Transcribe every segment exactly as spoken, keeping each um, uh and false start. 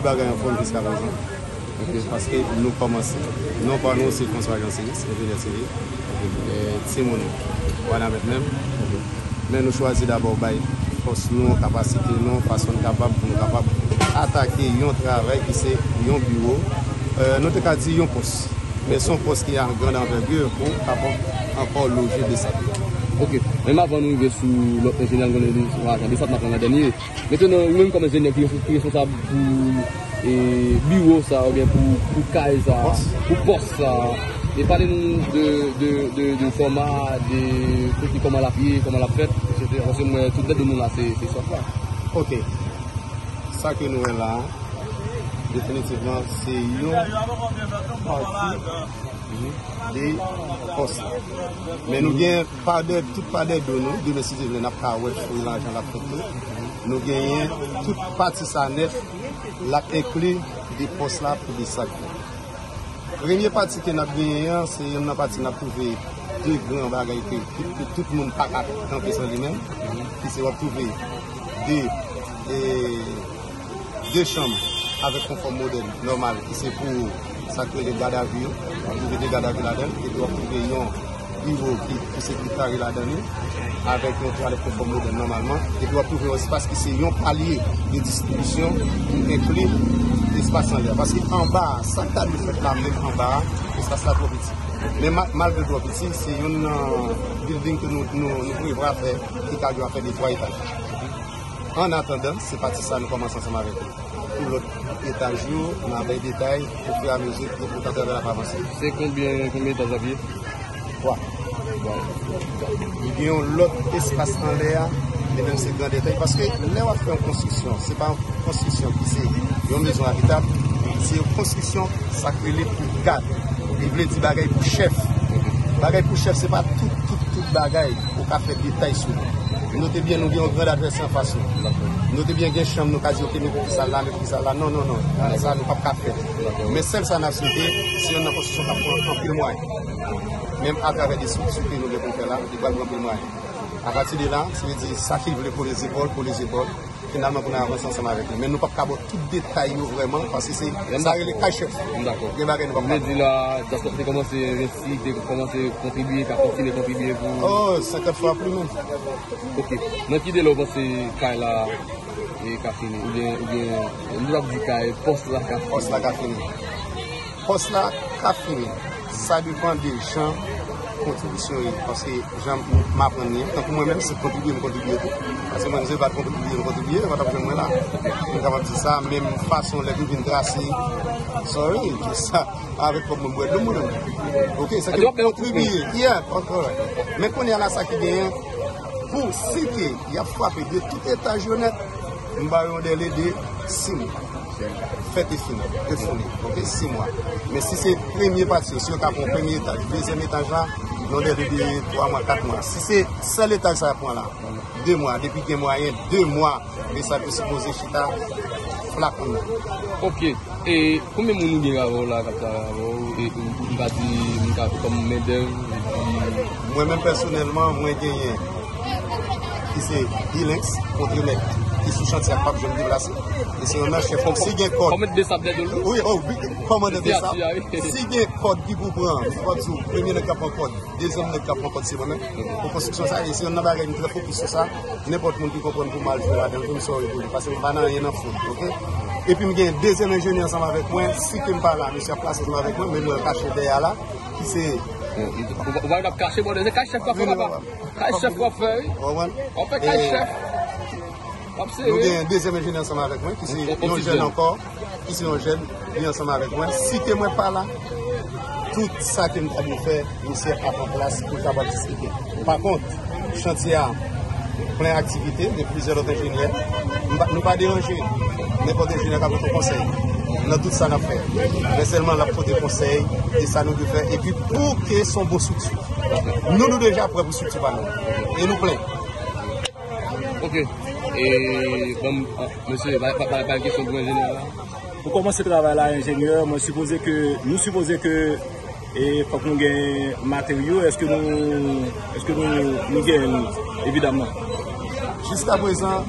Bagay anfòm jiska prezan. Ok. Paske nou kòmanse. Non pa nou se François Jean Céris, enjenyè sivil. Ok. E, timoun Wanament menm. Ok. Men nou chwazi dabò bay fòs nou, kapasite nou, fason n kapab pou nou kapab atake yon travay ki se yon biwo. E, nou te ka di yon pòs. Men se yon pòs ki an grand anvègir pou kapab ankò loje BSAP. Ok. Menm avan nou rive sou lòt enjenyè, nou konnen li se yon ajan BSAP, n ap pran nan dènye. Mentnan, ou menm kòm enjenyè ki, ki responsab pou, e, biwo sa, oubyen pou, pou kay sa, pou pòs sa, e pale nou de, de, de, de fòma, de kote, kòman l ap ye, kòman l ap fèt, etsetera. Paske mwen, tout dèt de nou la, se, se sòf la. Ok. Sa ke nou wè la, definitivman, se yon pati de pòs la. Men nou gen pa dèyè, tout pa dèyè do nou, demen si Dye vle, n ap ka wè fwi lajan l ap fèt tou. Nou genyen tout pati sa nèf, l ap enkli de pòs la pou de sak. Premye pati ke n ap genyen an, se youn nan pati n ap twouve de gran bagay ke, ke, ke tout moun pa ka kanpe san li menm, ki se w ap twouve de, e, de chanm avèk yon fòm modèn nòmal ki se pou sa k rele gadavi yo. W ap twouve de gadavi ladan l, epi w ap twouve yon biwo ki, ki se ki kare ladan li, avèk yon twalèt pou fòm modèn nòmalman, epi w ap twouve yon espas ki se yon palye de distribisyon ki enkli espas anlè a. Paske anba a, sa k ta dwe fèt la menm anba a, espas la twò piti. Men ma-, malgre twò piti, se youn nan bilding ke nou, nou, nou prevwa fè ki ka dwe fè de twa etaj. An atandan, se pati sa nou kòmanse ansanm avèk ou. Pou lòt etaj yo, n a bay detay ofiramezi ke, ke travay la ap avanse. Se konbyen, konbyen etaj l ap ye? Twa. Li gen yon lòt espas anlè a, li menm se gran detay. Paske lè w ap fè yon konstriksyon, se pa yon konstriksyon ki se yon mezon abitab, se yon konstriksyon sa k rele pou gad. Li vle di bagay pou chèf. Bagay pou chèf, se pa tout, tout, tout bagay ou ka fè detay sou li. Note byen, nou gen yon grand advèsè anfas nou. Note byen, gen chanm, nou ka di, "Ok, men pou ki sa la, men pou ki sa la." Non, non, non. Sa, nou p ap ka fè. Men sèl sa n ap swete, se yon nan konstriksyon k ap pran anpil mwayen. Menm atravè de estrikti ke nou gen pou n fè la, li pral pran anpil mwayen. Apati de la, se vle di, sa ki vle kole zepòl, kole zepòl. Finalman, pou n avanse ansanm avèk li. Men nou p ap ka ba w tout detay yo vrèman, paske se, sa rele kay chèf. M dakò. Gen bagay nou p ap ka. Vle di la, Jasper te kòmanse envesti, te kòmanse kontribye, ka kontinye kontribye pou. Oh, senkant fwa plis menm. Ok. Nan ki delè w panse kay la, e, ka fini? Oubyen, oubyen, nou ap di kay, pòs la ka fini? Pòs la ka fini. Pòs la ka fini. Sa depann de jan kontribisyon ye. Paske jan m, m aprann li an, tankou mwen menm, se kontribye m kontribye tou. Paske mwen, si m pa t kontribye m kontribye, yo pa t ap jwenn mwen la. M kapab di sa, menm fason lè m vin trase, sorry, tout sa, avèk kòb mwen, m bwè dlo mwen menm. Ok, sa ke m kontribye. Yeah, ok, alright. Men kounye a la, sa ki genyen, pou si ke y ap frape de tout etaj yo nèt, m ba yo yon dèle de sis mwa. Fèt e fini, e fini, ok, sis mwa. Men si se premye pati yo, si yo ka pran premye etaj, dezyèm etaj la, nan dèle de twa mwa, kat mwa. Si se sèl etaj sa y ap pran la, de mwa, depi gen mwayen, de mwa, men sa yo sipoze chita flakonn nan. Ok, e konbyen moun ou gen avè w la k ap travay avè w? E ou, ou ka di, moun ka kòm mendèv, epi. Mwen menm pèsonèlman, mwen genyen ki se Dilenx, kontremèt, ki sou chantye a k p ap janm deplase. E se youn nan chèf. Fòk si gen kòd. Kòmandan de sab dèyè do l wi. Wi, oh, wi, kòmandan de sab. Si gen kòd ki pou pran, m kapab di w, premye nèg k ap pran kòd, dezyèm nèg k ap pran kòd se mwen menm. Pou konstriksyon sa, e se youn nan bagay m trè fokis sou sa. Nenpòt moun ki konprann pou m al jwe ladan l, pou m sòri pou li. Paske m pa nan anyen nan fon, ok? Epi m gen dezyèm enjenyè ansanm avèk mwen, si ke m pa la, misye ap plase ansanm avèk mwen, men mwen kache dèyè la, ki se. Ou pa, ou pa kache, bon, se kay chèf k ap fè laba. Kay chèf w ap fè, wi. W konprann? W ap fè kay chèf. W ap sere. Nou gen dezyèm enjenyè ansanm avèk mwen, ki se yon jèn ankò, ki se yon jèn, li ansanm avèk mwen. Si ke mwen pa la, tout sa ke m ta dwe fè, misye ap an plas pou l kapab diskite. Pa kont, chantye a plen aktivite, gen plizyè lòt enjenyè. M pa, nou pa deranje nenpòt enjenyè k ap pote konsèy nan tout sa n ap fè. Men sèlman l ap pote konsèy de sa nou dwe fè. Epi pou ke se yon bon estrikti. Nou, nou deja prè pou estrikti pa nou. E nou plen. Ok. E, bon, ah, mesye, bay, bay, bay, bay kesyon pou enjenyè la. Pou kòmanse travay la, enjenyè, mwen sipoze ke, nou sipoze ke, e, fòk nou gen materyo. Èske nou, èske nou, nou genyen li? Evidamman. Jiska prezan,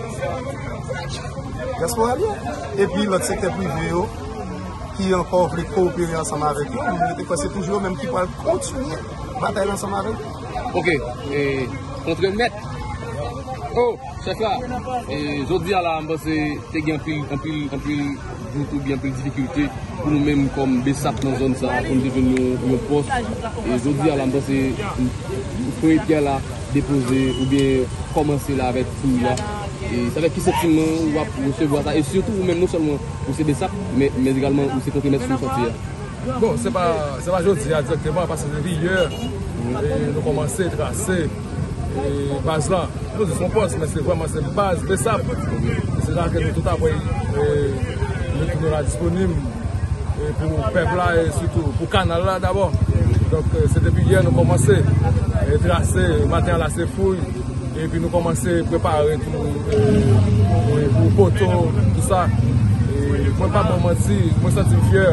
Dyaspora li ye. Epi lòt sektè prive yo ki ankò vle kowopere ansanm avèk yo, nou rete kwè se toujou yo menm ki pral kontinye batay la ansanm avèk yo. Ok, e, kontrè nèt. Oh, chèf la, e, jodi a la, m panse te gen anpil, anpil, anpil dout oubyen anpil difikilte pou nou menm kòm BSAP nan zòn sa a, pou nou te jwenn yon, yon pòs. E jodi a la, m panse, m, m, premye pyè la depoze oubyen kòmanse la avèk fouy la. E se avèk ki santiman w ap resevwa sa? E sitou ou menm, non sèlman ou se BSAP, men, men egalman ou se kontrè nèt sou chantiye a. Bon, se pa, se pa jodi a dirèkteman, paske depi yè, e, nou kòmanse trase, e, baz la. Nou di se yon pòs, men se vrèman se baz BSAP. Se la ke nou tout apre, e, met nou la disponib, e, pou pèp la, e sitou pou kanal la dabò. Donk, e, se depi yè nou kòmanse, e, trase, maten an la se fouy, epi nou kòmanse prepare tou, e, e, pou poto, tou sa. E, mwen pa ban manti, mwen santi m fyè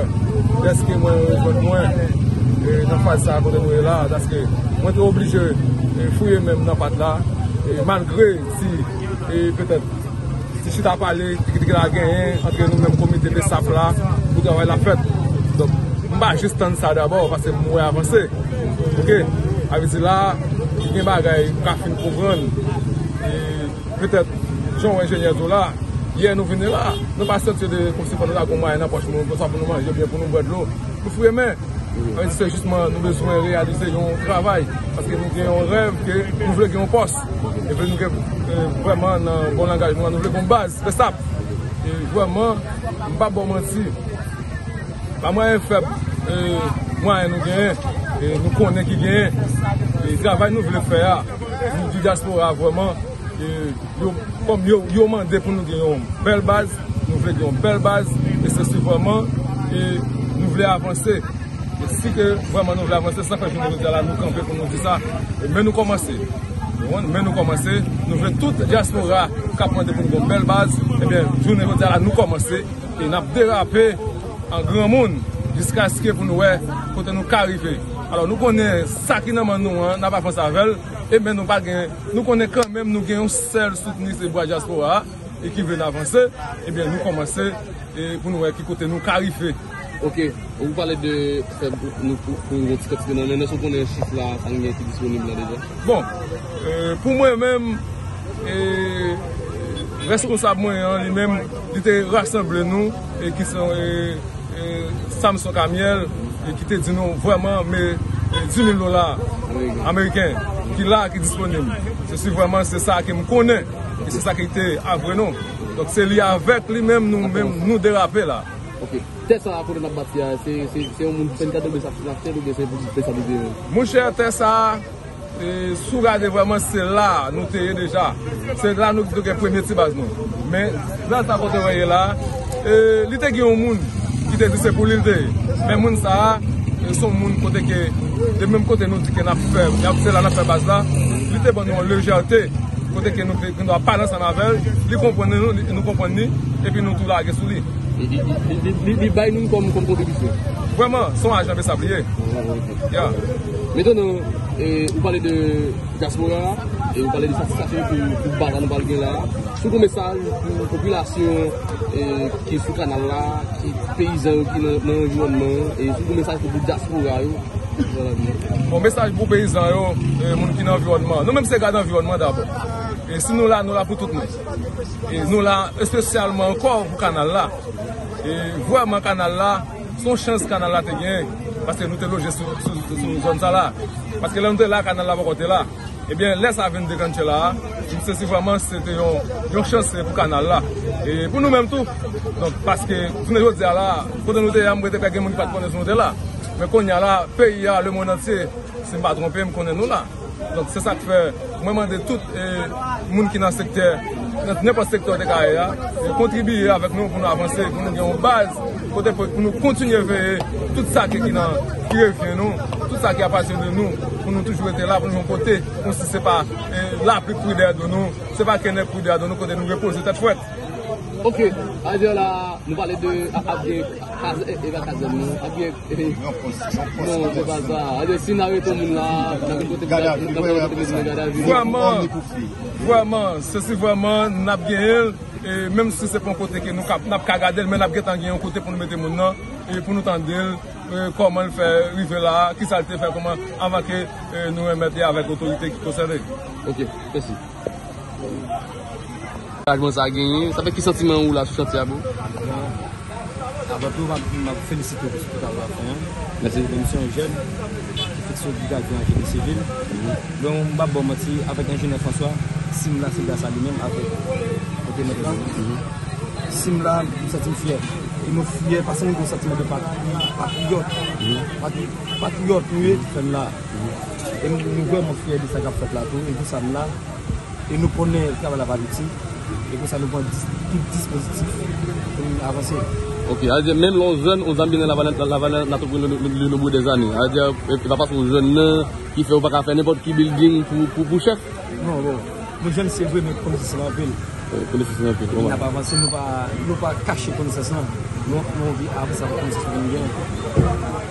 dèske mwen rejwenn mwen, e, nan faz sa a kote nou ye la, paske mwen te oblije, e, fouye men m nan pat la, e, malgre si, e, petèt, ti chita pale ki, ki, ki la genyen antre nou menm komite BSAP la pou travay la fèt. Donk, m pa jis tann sa dabò, paske m wè avanse. Ok? Sa vle di la, gen bagay m ka fin konprann. E petèt, jan yon enjenyè di w la, yè nou vini la, nou pa sòti de kòmsi fò nou ta gon mwayen nan pòch nou, swa pou nou manje, oubyen pou nou bwè dlo. Nou fouye men. Sa vle di se jisman nou bezwen reyalize yon travay, paske nou gen yon rèv ke nou vle gen yon pòs. E vle nou gen, e, vrèman nan bon langaj nou an, nou vle gen yon baz, BSAP. E vrèman, m pa ba w manti, pa mwayen fèb, e, mwayen nou genyen, e, nou konnen ki genyen, e, travay nou vle fè a, nou di dyaspora vrèman, e, yo, kòm yo, yo mande pou nou gen yon bèl baz, nou vle gen yon bèl baz, e se si vrèman, e, nou vle avanse. E si ke vrèman nou vle avanse, sa fè jounen jodi a la, nou kanpe pou nou di sa, e men nou kòmanse. Ou konprann? Men nou kòmanse, nou vle tout dyaspora k ap mande pou nou gen yon bèl baz, ebyen, jounen jodi a la, nou kòmanse, e n ap derape an granmoun, jiskaske pou nou wè kote nou ka rive. Alò, nou konnen sa ki nan men nou an, n ap avanse avè l, e men nou pa gen, nou konnen kanmenm nou gen yon sèl soutni, se bwa dyaspora a, e ki vle n avanse, ebyen, nou kòmanse, e pou nou wè ki kote nou ka rive. Ok, ou pale de fèb nou pou, pou yon ti kantite nan men, men èske w konnen chif la, sa n gen ki disponib la deja? Bon, e, pou mwen menm, e, reskonsab mwen an, li menm, li te rasanble nou, e ki se, e, e, Samson Kamièl, e ki te di nou vrèman, men, e, dis mil dola ameriken ki la, ki disponib. Se si vrèman se sa ke m konnen, e se sa ki te avwe nou. Donk, se li avèk li menm, nou menm, nou derape la. Ok. Tè sa a, kote n ap bati a, se, se, se yon moun ki fè n gade oubyen sa, sa fè l oubyen se pou, pou sa li te menm? Monchè, tè sa a, e, si w gade vrèman, se la nou te ye deja. Se la nou te gen premye ti baz nou. Men, nan tan kote w ye la, e, li te gen yon moun ki te di se pou li l te ye. Men moun sa a, e, se yon moun kote ke, de menm kote nou di ke n ap fè, n ap, se la n ap fè baz la, li te ban nou yon lejète, kote ke nou te, nou ap pale ansanm avè l, li konprann nou, li, nou konprann li, epi nou tou lage sou li. Li, li, li, li, li, li bay nou kòm, kòm kontribisyon. Vrèman, se yon ajan BSAP li ye. Ya. Mentnan, e, ou pale de dyaspora, e ou pale de satisfaksyon pou, pou baz la nou pral gen la. Si w gen yon mesaj pou popilasyon, e, ki sou kanal la, ki peyizan yo ki nan, nan anviwònman, e si w gen yon mesaj pou, pou dyaspora yo, nan lavi yo. Bon, mesaj pou peyizan yo, e, moun ki nan anviwònman. Nou menm se gad anviwònman dabò. E si nou la, nou la pou tout moun. E nou la espesyalman ankò pou kanal la. E vrèman kanal la, se yon chans kanal la te genyen, paske nou te loje sou, sou, sou, sou zòn sa la. Paske lè nou te la, kanal la poko te la. Ebyen, lè sa vin deklanche la, m sezi vrèman se te yon, yon chans pou kanal la. E pou nou menm tou. Donk, paske, jounen jodi a la, kote nou te ye a, m rete kwè gen moun ki pa t konnen si nou te la. Men kounye a la, peyi a, lemonn antye, si m pa twonpe m, konnen nou la. Donk, se sa k fè, mwen mande tout, e, moun ki nan sektè nan nenpòt sektè w te ka ye a, e kontribiye avèk nou pou nou avanse, pou nou gen yon baz kote pou, pou nou kontinye veye tout sa ki, ki nan, ki revyen nou, tout sa ki apasyone nou, pou nou toujou rete la, pou nou yon kote, kòmsi se pa e, lapli k kouri dèyè do nou, se pa kennèk k kouri dèyè do nou, kote nou repoze tèt frèt. Ok, a di la, nou pale de ap gen kazèn, e pa kazèn non, ap gen, non, se pa sa. A di si n arete yon moun la, n ap gen kote pou n arete moun nan gadavi. Vrèman, vrèman, se si vrèman n ap genyen l, e menm si se pa yon kote ke nou ka, n ap ka gade l, men n ap gentan gen yon kote pou nou mete moun nan, e pou nou tande l, e kòman l fè rive la, kisa l te fè, kòman, avan ke e, nou remèt li avèk otorite ki konsène. Ok, mèsi. Angajman sa genyen, sa fè ki santiman ou la sou chantye a, bro? Avan tou, m ap, m ap felisite w pou travay w ap fè an. Mèsi. Bon, m se yon jèn ki fèt sou brigadye an jeni sivil. Bon, m p ap ba w manti, avèk enjenyè François, si m la, se gras a li menm, avèk kote mèt lan. Si m la, m santi m fyè. E nou fyè, paske nou gen yon santiman de patri, patriyòt. Patri, patriyòt nou ye, ki fè n la. E nou, nou vrèman fyè de sa k ap fèt la tou, e pou sa n la. E nou konnen travay la p ap itil. E pou sa nou pran dis, tout dispozitif pou n avanse. Ok, sa vle di menm lè w jèn, yon zam byen nan laval, laval nan twouve nou, nou, nou, nou, nou, dèzane. Sa vle di, e pa paske w jèn nan ki fè w pa ka fè nenpòt ki building pou, pou, pou chèf. Non, bon. Nou jèn se vre, men konesans lan anpil. Konesans lan anpil. Epi n ap avanse, nou pa, nou pa kache konesans lan. Nou, nou anvi avanse avèk konesans nou genyen.